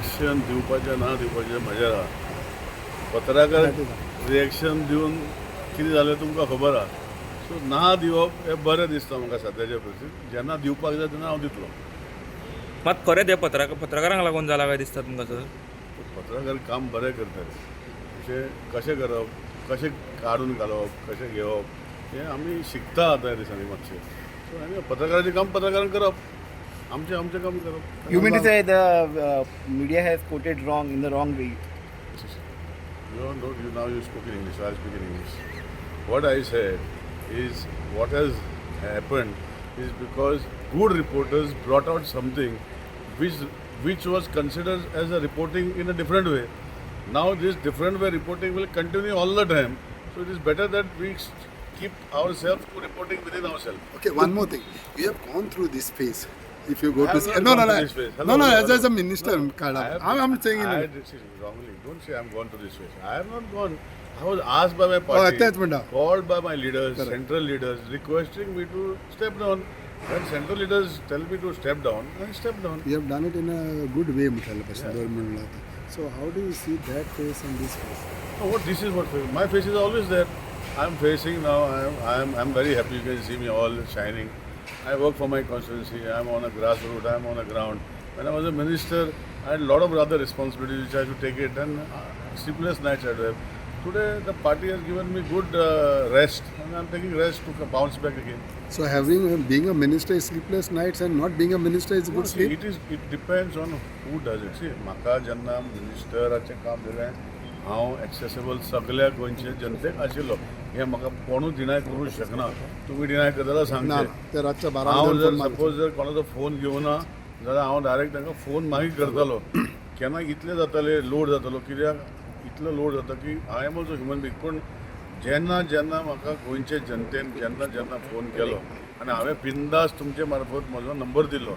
Reaction दिवपाचें ना दिवपाचें म्हजेर आहा. पत्रकार रिएक्शन दिवन कितें जालें तुमकां खबर आहा. सो ना दिवप हें बरें दिसता म्हाका सद्याच्या परिस्थितीत. जेन्ना दिवपाक जाय तेन्ना हांव दितलो. मात खरें तें पत्रकारांक लागून जालां काय दिसता तुमकां सर? पत्रकार काम बरें करतात. अशें कशें करप, कशें काडून घालप, कशें घेवप हें आमी शिकता आतां ह्या दिसांनी मातशें. सो आनी पत्रकाराचें काम पत्रकारान करप, आमचें आमचें काम करप. You mean to say the media has quoted wrong in the wrong way? You don't know, you now you spoke in English, so I'll speak in English. What I said is what has happened is because good reporters brought out something which was considered as a reporting in a different way. Now this different way reporting will continue all the time. So it is better that we keep ourselves to reporting within ourselves. Okay, one more thing. You have gone through this phase. If you go I to have see, not no, no, gone no, through this phase. Hello, no, no, hello, as hello. a minister, No, Kada, I have- I'm saying I in this is wrongly. Don't say I'm gone to this phase. I have not gone. I was asked by my party, तेच म्हणटा. Called by my leaders, Correct. Central leaders, requesting me to step down. When central leaders tell me to step down, I step down. You have done it in a good way, म्हटलें भशेन दर म्हणलां आतां. So how do you see that face and this face? Oh, what this is what face. My face is always there. I'm facing now. I'm very happy. You can see me all shining. I work for my constituency. I'm on a grassroots. I'm on a ground. When I was a minister, I had a lot of other responsibilities which I had to take it, and sleepless nights I had to have. Today, the party has given me good rest, and I'm taking rest to bounce back again. So having being a minister is sleepless nights and not being a minister is No, good see, sleep. it depends on who does it. See, म्हाका जेन्ना मिनिस्टराचें काम दिलें, हांव accessible सगल्या गोंयचे जनतेक आशिल्लो. हें म्हाका कोणूच डिनाय करूंक शकना. तुमी डिनाय करता जाल्यार ना सांगचें. ना, ते रातच्या 12 हांव वयर जर फोन मारता. सपोज जर कोणाचो फोन घेवना जाल्यार हांव डायरेक्ट तांकां फोन मागीर करतालो. केन्ना इतलें जातालें, लोड जातालो, कित्याक इतलो लोड जाता की I am also human being. पूण जेन्ना जेन्ना म्हाका गोंयचे जनतेन जेन्ना जेन्ना फोन केलो आनी हांवें बिंदास तुमचे मार्फत म्हजो नंबर दिलो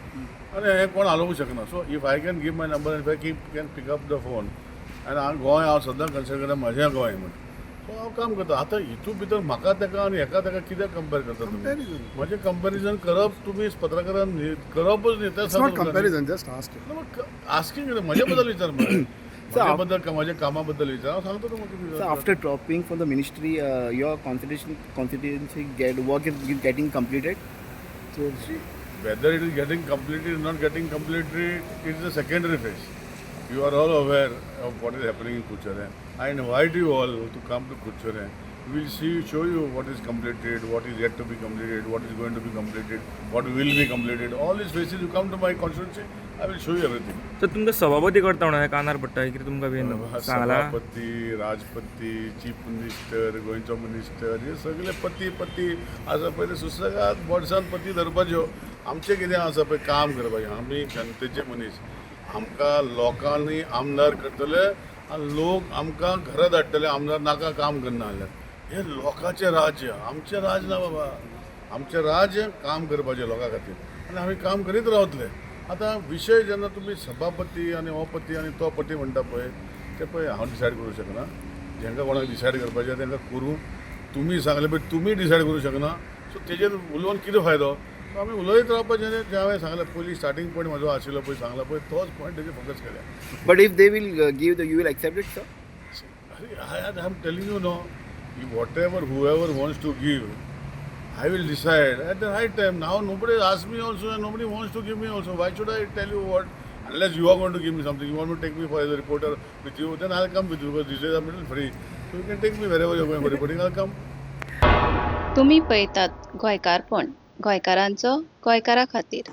आनी हें कोण हालोवंक शकना. So if I can give my number, if I keep can pick up the phone, आनी हांव गोंय हांव सदां कन्सिडर करता म्हजें गोंय म्हूण. सो हांव काम करता. आतां हितून भितर म्हाका ताका आनी हेका ताका कित्याक कंपेर करता तुमी? Comparison. म्हजें कंपॅरिजन करप तुमी पत्रकारान करपच न्ही. तें It's not comparison, just ask it. Asking म्हजे बद्दल विचार मरे. म्हजे बद्दल, म्हज्या कामा बद्दल विचार, हांव सांगता तुमकां कितें So जाता. after dropping from the ministry, your constituency get work is getting completed. So See, whether it is getting completed or not getting completed, it is a secondary phase. You are all aware of what is happening in Kuchore. I invite you all to come to Kuchore. We will see, show you what is completed, what is yet to be completed, what is going to be completed, what will be completed. All these phases, you come to my constituency, I will show you everything. तर तुमकां सभापती करता म्हणून हें कानार पडटा, कितें तुमकां बीन सांगलां? सभापती, राजपती, चीफ मिनिस्टर, गोंयचो मिनिस्टर, हे सगळे पती पती आसा पळय, ते सुसेगाद बोल्सान पती धरपाच्यो. आमचें कितें आसा पळय, काम करपाचें. आमी जनतेचे मनीस. आमकां लोकांनी आमदार करतले आनी लोक आमकां घरा धाडटले आमदार नाका काम करना जाल्यार. हें लोकांचें राज्य, आमचें राज्य ना बाबा. आमचें राज्य काम करपाचें लोकां खातीर आनी आमी काम करीत रावतले. आतां विशय जेन्ना तुमी सभापती आनी हो पती आनी तो पती म्हणटा पळय, ते पळय हांव डिसायड करूंक शकना. जेंका कोणाक डिसायड करपाचें तांकां करूं. तुमी सांगलें पळय, तुमी डिसायड करूंक शकना. सो तेजेर उलोवन कितें फायदो? सो आमी उलयत रावपाचें. जें हांवें सांगलें पयलीं, स्टार्टींग पॉयंट म्हजो आशिल्लो पळय, सांगला पळय, तोच पॉयंट तेजेर फोकस केल्या. But if they will give the, you will accept it, sir? I am telling you, no, whatever, whoever wants to give, I will decide at the right time. Now nobody asked me also and nobody wants to give me also. Why should I tell you what? Unless you are going to give me something, you want to take me for as a reporter with you, then I'll come with you because these days I'm a little free. So you can take me wherever you're going for reporting, I'll come. तुमी पळयतात गोंयकारपण, गोंयकारांचो गोंयकारा खातीर.